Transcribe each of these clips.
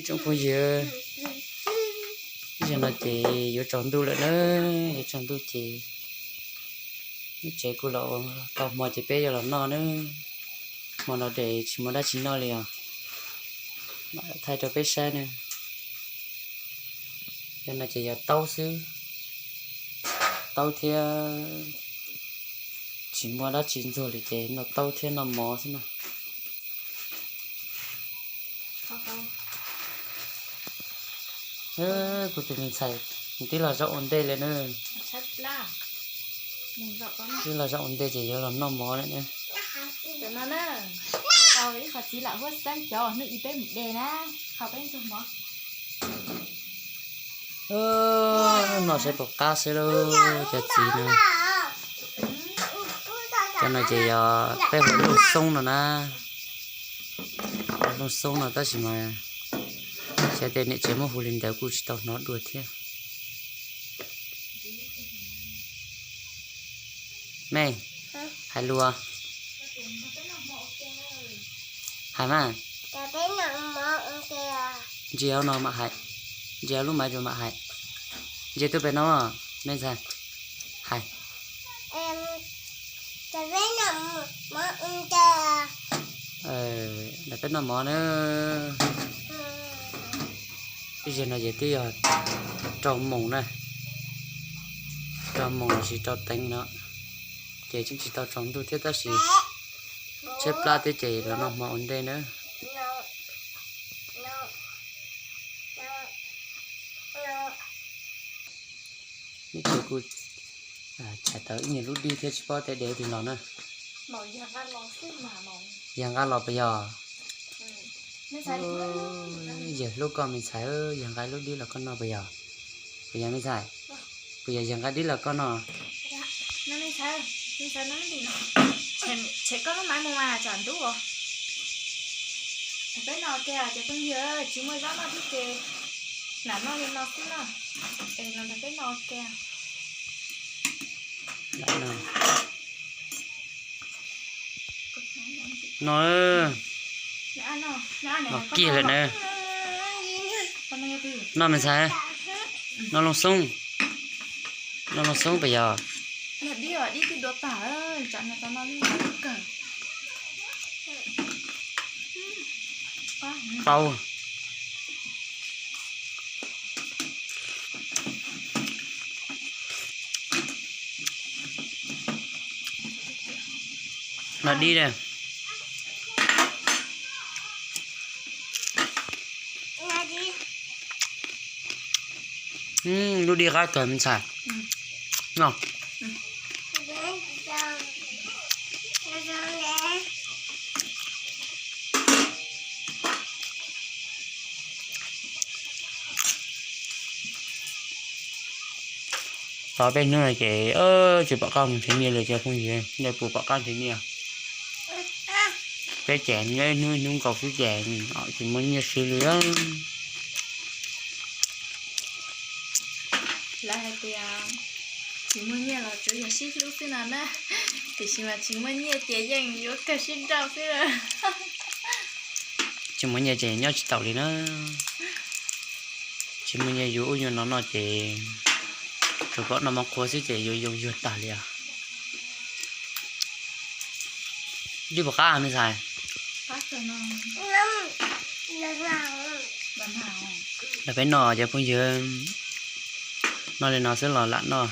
Tsoom phooj ywg, zaum no ces yuav tsaus ntuj lawm na, yuav tsaus ntuj ces neb tsev kuj los tau hmo ces peb yuav los noj na. Hmo no ces tsis muaj dab tsi noj li os, mam thaij rau peb saib na. Cov no ces yog taub xwb, taub thiab tsis muaj dab tsi ntxuag li ces noj taub thiab noj mov xwb na. Kuv tus me ntxhais twb los zaum ua ntej li na. Twb los zaum ua ntej ces yuav los noj mov lawm na. Ib qho txiv lam huab xeeb cov hnub ib peb mus de na, qhov peb ntxuag mov. Noj saib puas qab xwb lauj cov txiv no. Cov no ces yog peb hu looj xoob no na. Looj xoob no tab sis mas xyov tej niam tsev muab hu li ntawd kuj tsis tau hnov dua thiab. Mej, hais lus, hais mas. Ntsia no mam hais, ntsia lub maiv rau mam hais. Ntsia tuaj pem no, me ntxhais, hais. Ntawm peb noj mov na. Ib zaug no ces twb yog rau moos na, rau moos lossis rau teev no, ces tseem tsis tau tsaus ntuj thiab tab sis tshaib plab thiab ces los noj hmo ua ntej na. Neb tsev kuj tshais tau ib nyuag lub dib thiab tsis paub tej de li los na. Yawg nqa los puas yog? Yawg hlub koj me ntxhais, yawg nqa lub dib los koj noj puas yog? Puas yog me ntxhais? Puas yog yawg nqa dib los koj noj? Tshem koj lub maiv mus mas tsam ntub. Peb noj ua ke cov phooj ywg, tsis muaj zaub noj thiab ces lam noj li no xwb na. Es los nrog peb noj ua ke. No, no kiag lawm na. Noj me ntxhais, noj looj xoob, noj looj xoob puas yog? Paub. Noj dib na. Lub dib qab kawg me ntxhais. No. Tau peb hnub no ces tsis pom qab mus nrhiav nyiaj li cov phooj ywg, nej puas pom qab nrhiav nyiaj? Peb ces nyob ib hnub ib hnub nkaus xwb ces tsis muaj nyiaj siv li. Lawv hais tias tsis muaj nyiaj los tsuav yog sib hlub xwb no na, tiam sis mas tsis muaj nyiaj ces yeej yuav kawg sib nrauj xwb. Tsis muaj nyiaj ces nyob tsis taus li na. Tsis muaj nyiaj yuav ub yuav no noj ces tsuas pom noj mov qhuav xwb ces yuav yoo yuag tag li os. Dib puas qab me ntxhais? Los peb noj cov phooj ywg, noj li no xwb los lam noj.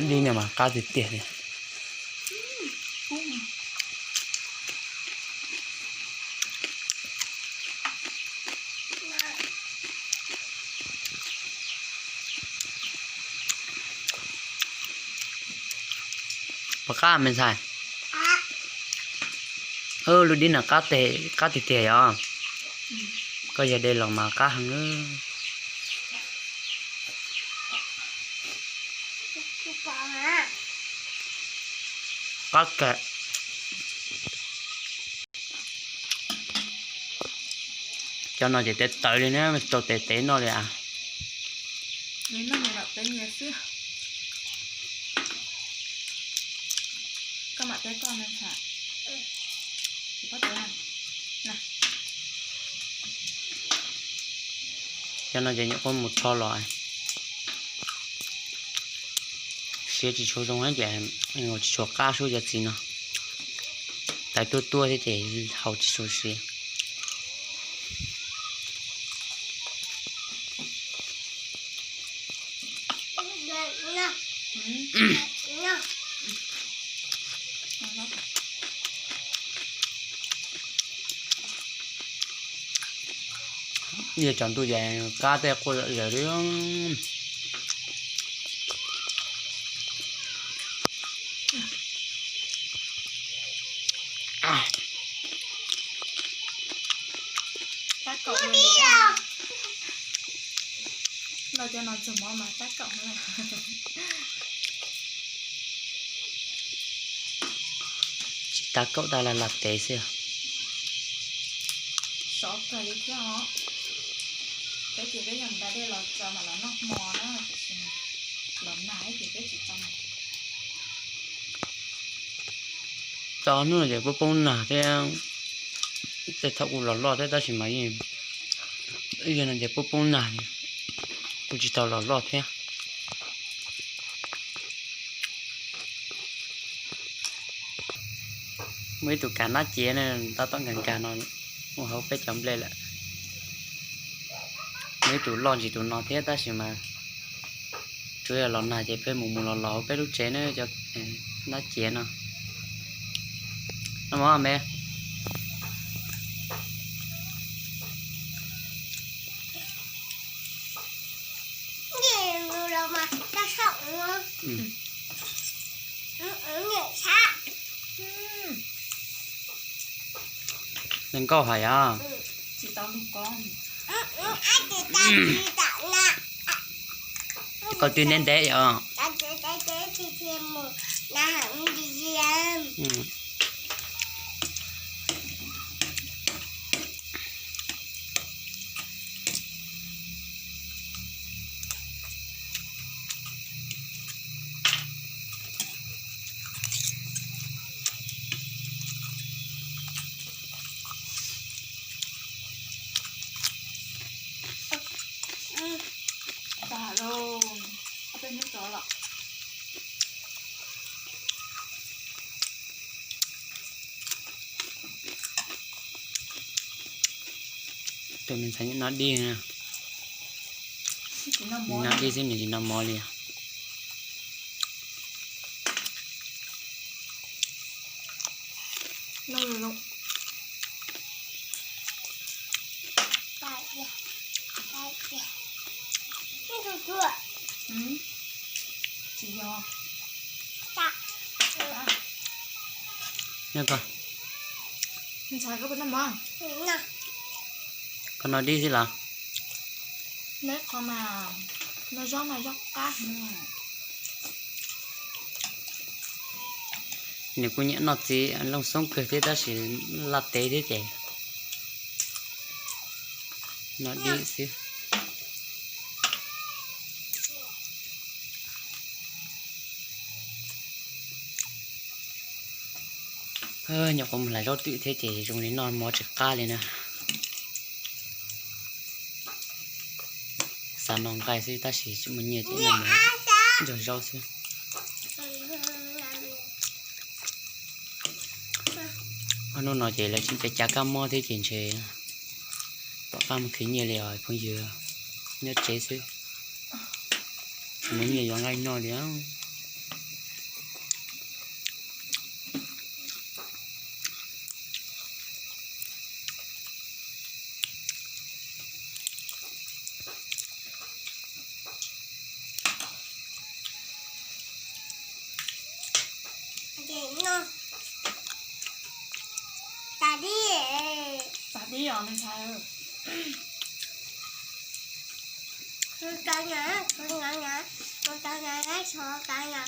Dib no mas qab tiag tiag li. Puas qab me ntxhais? Lub dib no qab tiag tiag yom. Koj yog de los mas qab heev. Qab kawg. Cov no ces tawv tawv li na, tau tes tes noj li as. Li noj nyias lam teb nyias xwb. Koj mam teb koj na. Cov no ces nyuam qhuav mus rho los, siav tsis tshua zoo ces tsis tshua qab sub cov txiv no. Tawv tuaj tuaj thiab ces haus tsis tshua siav. Yog tsaus ntuj ces qab tej quaj zom zaws li. Tab kaum, los cov no txog mov mas tab kaum. Tsis tab kaum, tab lam lam tev xwb. Sov kawg li thiab os. Peb ces peb yog nqa dej los tso mam los noj hmo na, tiam sis los nag ces peb tsis tso. Tau hnub no ces poob poob nag thiab, tej thaum kuj los loj thiab tab sis mas yeej, ib yam no ces poob poob nag, kuj tsis tau los loj thiab. Muaj ib tug kav nab cev na, tab tom nkag nkag no mus hauv peb cov nplej lawm. Muaj ib tug loj ntsis tus no thiab tab sis mas tsuas yog los nag ces peb mus mus los los hauv peb lub tsev na, cov nab cev no. Noj mov me. Nkauj hais yom. Koj twb ntev ntev yom. Tag lauj, ob peb hnub tod los. Tus me ntxhais nyob no dib, nyob dib xwb nws tsis noj mov li. Nyob ko. Koj no dib xwb los? Neb qhov mas, no zaub mas zaub qab heev. Nws kuj nyiam noj txiv looj xoob kawg thiab tab sis laj tev thiab ces no dib xwb. Nyuam qhuav mus hlais zaub twm thiab ces zoo li noj mov tsis qab li na. Xav noj nqaij xwb tab sis tsis muaj nyiaj ces noj mov nrog zaub xwb. Ob hnub no ces lawv tseem cav kab mob thiab ces ntshe tom qab mus khwv nyiaj li os phooj ywg, nyob tsev xwb. Tsis muaj nyiaj yuav nqaij noj li.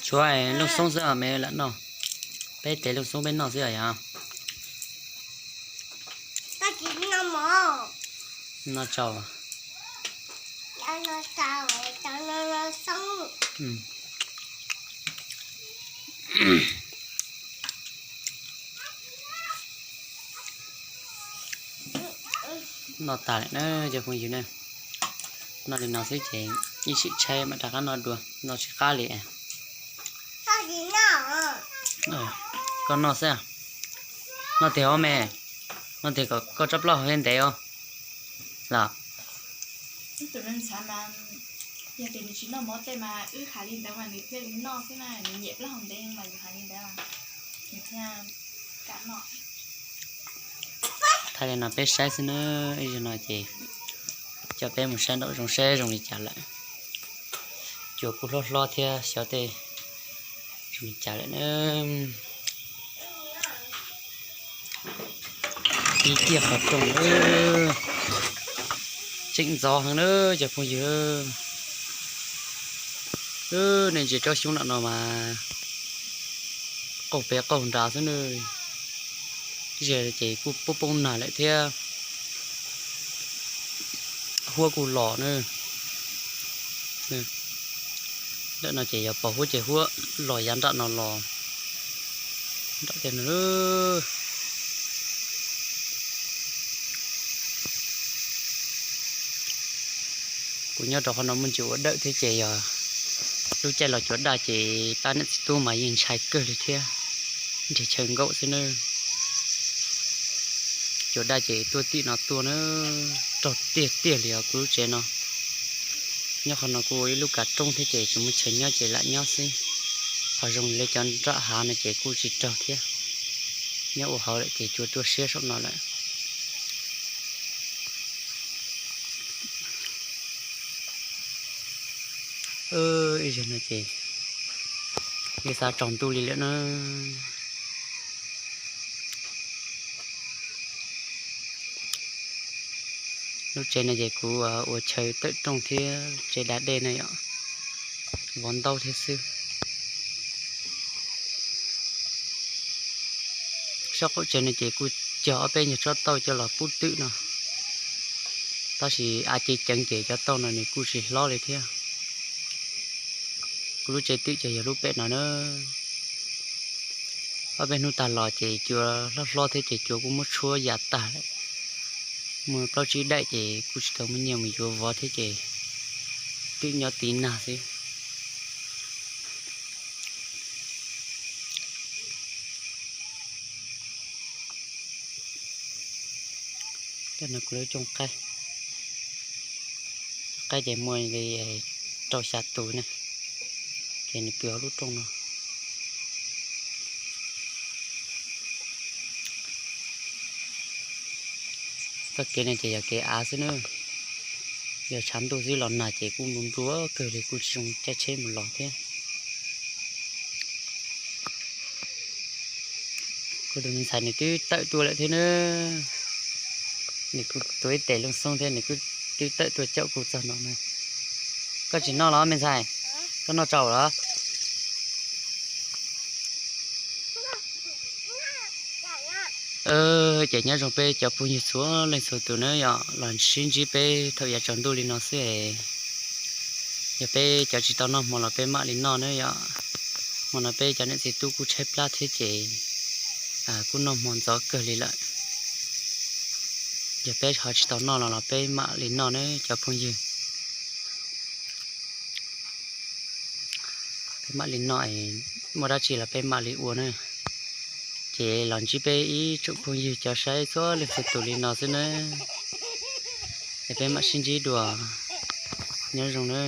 Tshuav looj xoob xwb os me lam noj. Peb tes looj xoob peb noj xwb os yog. Noj tsau. Noj tas lawm na cov phooj ywg na. Noj li no xwb ces ib sim tshaib mam rov qab noj dua, noj tsis qab li. Koj noj xwb. Noj tiag os me, noj tiag kom koj tsob plaub hau thiaj ntev os los. Yog tias nws tsis noj mov tej mas wb hais li ntawd mas nws thiaj li noj xwb na, nws nyiam plaub hau ntev mas yus hais li ntawd mas nws thiaj kam noj. Thaij li no peb saib xwb na, ib zaug no ces coj peb mus saib nraum zoov seb zoo li cas lawm. Cua kuj hlob hlob thiab xyov tej zoo li cas lawm na. Ib tiaj qhov rooj, tseem ntxov heev na cov phooj ywg. Nej ntsia tsob xyoob nram no mas qaug pem qaug nrad xwb na. Ib zaug ces kuj poob poob nag lawm thiab. Huab kuj los na. Lawm no ces yog pos huab ces huab los yav nram no los. Nram tej no. Kuv nyob rau qhov no muaj ntsis ua dawm thiab ces yog lub caij los cuav daj ces pab niam txiv tub mas yeej ntshai kawg li thiab, nrhiav chaw nkaum xwb na. Cuav daj ces tuaj tim no tuaj na, raug tiag tiag li os kuv lub tsev no. Nyob qhov no kuj ua ib lub kav rooj thiab ces tsis muaj chaw nyob ces lam nyob xwb. Qhov zoo li cov nram hav no ces kuj tsis raug thiab. Nyob ua hauv lawm ces cua tuaj siab saum no lawm. Ib zaug no ces yeej xav tsaus ntuj li lawm na. Lub tsev no ces kuv ua chaw tawm rooj thiab tsev da dej na yom, vov ntaub thiab xwb. Sab qaum tsev no ces kuj cog ob peb nyuag tsob tauj coj los pub twm no, tab sis av cev ceev ces cov tauj no nws kuj tsis hlob li thiab. Kuv lub tsev twm ces yog lub pem no na. Ob peb hnub tag los ces cua hlob hlob thiab ces cua kuj muab tshuab ya tag lawm. Muaj plaub tsib daim ces kuj tsis tau muaj nyiaj mus yuav vov thiab ces twb nyob tiv nag xwb. Tej no kuv lub cooj qaib, qaib ces muaj li rau xya tus ne, ces nws pw hauv lub rooj no. Txoj kev no ces yog kev av xwb na, yog tshav ntuj xwb los nag ces kuj nplua nplua kawg li kuj tsis zoo caij tsheb mus los thiab. Kuv tus me ntxhais nws twb tawm tuaj lawm thiab na, nws kuj tuav ib tes looj xoob thiab nws kuj twb tawm tuaj caum kuv txog no na. Koj tsis noj los me ntxhais? Koj noj tsaus los? Ces nyob zoo peb cov phooj ywg txhua leej txhua tus na yom, los sib ntsib peb thaum yav tsaus ntuj li no xwb. Yog peb cov tsis tau noj hmo los peb mam li noj na yom. Hmo no peb cov niam txiv tub kuj tshaib plab thiab ces kuj noj hmo ntxov kawg li lawm. Yog peb ho tsis tau noj los los peb mam li noj na cov phooj ywg. Peb mam li noj, muaj dab tsi los peb mam li ua na. Ces los ntsib peb ib tsoom phooj ywg cov saib txhua leej txhua tus li no xwb na. Es peb mam sib ntsib dua. Nyob zoo na.